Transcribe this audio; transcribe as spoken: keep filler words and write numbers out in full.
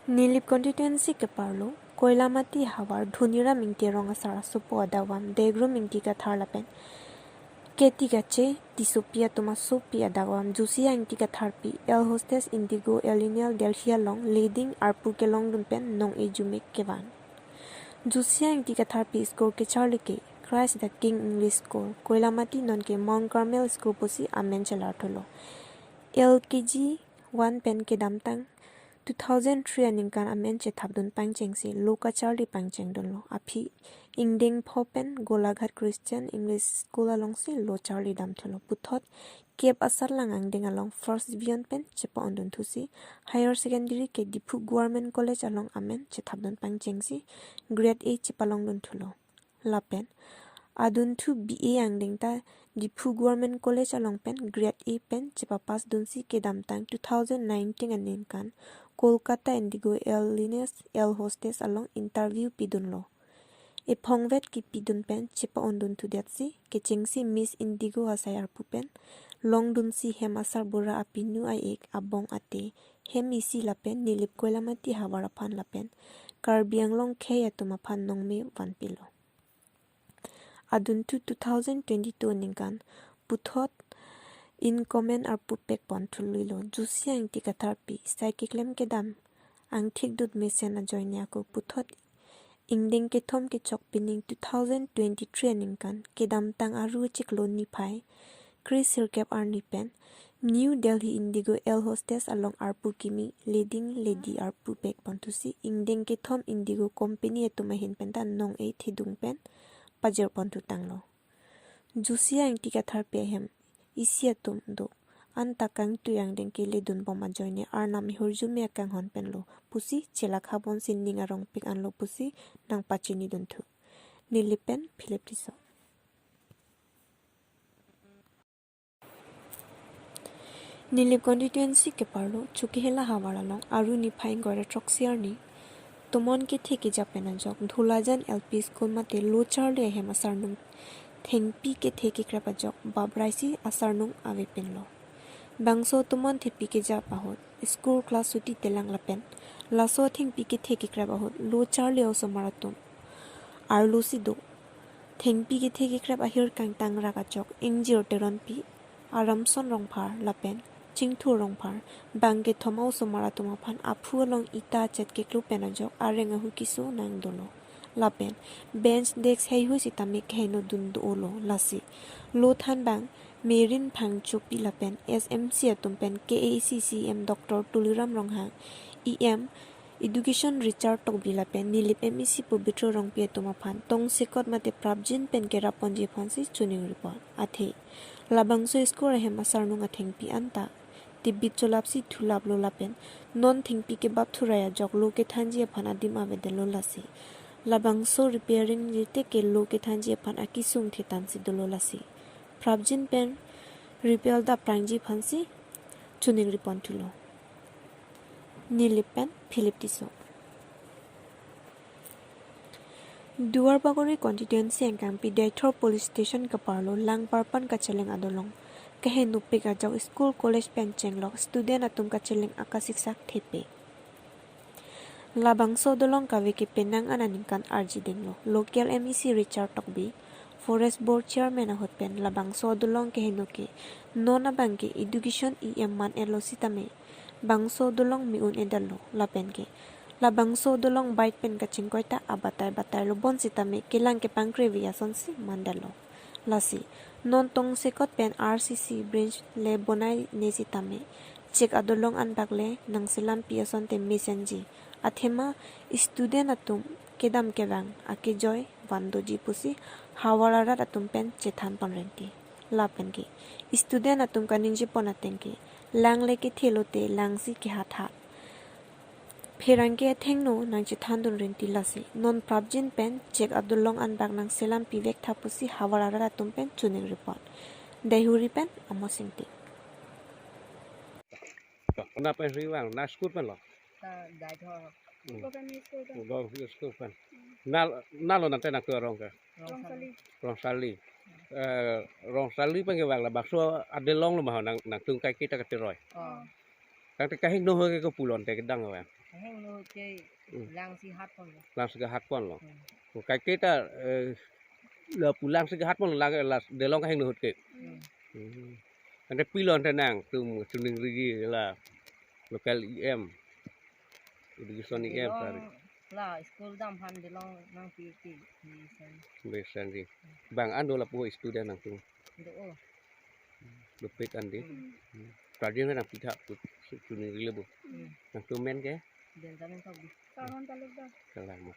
Nilip constituency keparlo Koilamati havar Dhoniram Ingti arong asar asopo adakvam Degrum Ingti Kathar lapen Keti Kache Tissopi atum asopi adakvam Josia Ingti Katharpi, air hostess Indigo Airlines Delhi along leding arpu kelongdun pen nong-e jume kevang. Josia Ingti Katharpi school kecharli ke Christ the King English School, Koilamati, nonke Mount Carmel School pusi amen chelarthulo. L K G one pen kedamtang two thousand three aningkan amen chethapdun pangchengsi lo kacharli pangchengdunlo. Aphi ingdeng pho pen Golaghat Christian English School alongsi lo charli damthulo. Puthot kep asatlang angdeng along first division pen chepa-ondunthusi higher secondary ke Diphu Government College along amen chethapdun pangchengsi grade A chepalongdunthulo. Lapen adunthu B A angdeng ta Diphu Government College along pen grade A pen chepapassdunsi kedamtang two thousand nineteen aningkan Kolkata Indigo Airlines air hostess along interview pidunlo. Ephongvet kepidun pen chepa-ondunthu detsi kechengsi Miss Indigo asai arpu pen longdunsi hem asar bura apinu a-ek abong ate hem isi lapen Nilip Koilamati havar aphan lapen Karbi Anglong khei atum aphan nongme vanpilo. Adunthu two thousand twenty-two aningkan puthot incumbent arpu pekpon thuluilo. Josia Ingti Katharpi sai keklem kedam angthik dut mesen ajoine ako puthot ingdeng kethom kechok pining two thousand twenty-three aningkan kedamtang Aru chiklo niphai kre sirkep arni pen New Delhi Indigo air hostess along arpu kimi leding ledi arpu pekponthusi ingdeng kethom Indigo company atum ahin penta nong-e thedung pen pajirponthu tanglo. Josia Ingti Katharpi ahem isi atum do anta kangtui angdeng keledunbom ajoine Arnam ihurjume akanghon penlo pusi chelakha bonsi ning arongpik anlo pusi nangpachinidunthu. Nilip pen Philip Tisso. Nilip constituency keparlo Chokihola havar along Aru niphai ingkoi ra throksi arni tomon kethe keja pen ajok Dholajan L P School mate lo charli ahem asarnung thengpi kethe kekrep ajok babraisi asarnung avepinlo. Bangso tomon thepi kejap ahut school class suti telang lapen laso thengpi kethe kekrep ahut lo charli osomar atum arlosi do. Thengpi kethe kekrep ahir kangtangrak ajok Ingjir Teronpi, Aramson Rongphar lapen Chingthur Rongphar, bang kethom a-osomar atum aphan aphu along ita chet keklo pen ajok areng ahu keso nangdolo. Lapen bench desk heihui sitame keheno dun do-olo. Lasi lo thanbang Merin Phangchopi lapen S M C atum pen K A A C C E M Doctor Tuliram Ronghang, E M Education Richard Tokbi lapen Nilip M A C Pobitro Rongpi atum aphan tongsekot mate prapjin pen kerapponji aphansi choningripon. Athe labangso school ahem asarnung athengpi anta tebit cholapsi thulaplo lapen non thengpi kebap thurai ajok lo kethanji aphan adim avedetlo. Lasi labangso repairing jite ke lo kethanji aphan akesung thetansi dolo. Lasi prapjin pen repair daprangji aphansi choningripon thulo. Nilip pen Philip Tisso. Duarbagori constituency angkangpi Deithor police station keparlo Langparpan kacheleng adolong kehenopik ajok school college pen chenglok student atum kacheleng akasiksak thepi. Labangso adolong kave ke penang an aningkan arjidenglo. Local M A C Richard Tokbi, Forest Board Chairman ahut pen labangso adolong keheno ke non abang ke Education E M man-etlo sitame bangso adolong me-un-edetlo lapen ke labangso adolong bike pen kachingkoi ta abatai batailo bonsitame kelang kepangkreve asonsi mandetlo. Lasi non tongsekot pen R C C bridge le bonaine sitame chek adolong anbak le nangselampi asonte mesenji. Athema student atum kedam kevang akejoi vandoji pusi havar arat atum pen chethanpon rengti. Lapen ke student atum kaningjepon ateng ke lang le kethe lote langsi kehathat. Pherangke athengno nangchethandun rengti. Lasi non prapjin pen chek adolong anbak nangselampi vektha pusi havar arat atum pen choningripon. Deithor pen Amos Ingti. Kona pen riwang na school pen lo. Ta Deithor. Hmm. Ko pen school pen. Lo school pen. Na, nalo nangte nangtu arong ke. Rongsali. Rongsali. Eh, Rongsali pen kevang labangso adolong lo ma nang, nangtum kaiketa kateroi. Oh. Tangte kahingno ahut ke kopulon te kedang apa? Kahingno ahut ke Hmm. Langsi hatpon lo. Langsi hatpon lo. Hmm. Ko kaike ta, eh, lapu Langsi hatpon lo, lang la delong kahingno ahut ke. Hmm. Hmm. Tangte pilon te nangtum chuningri la local E M, education E M Delong tari. La school dam aphan delong nangpi ti. Ni sen. Besan di. Bang an do lapu student nangtum. Do o. Dopik an di. Hmm. Hmm. Tadi nang pithak put chuningri le bo. Hmm. Nangtum men ke? Benjamin Tokbi. Salman Talukdar. Selamat.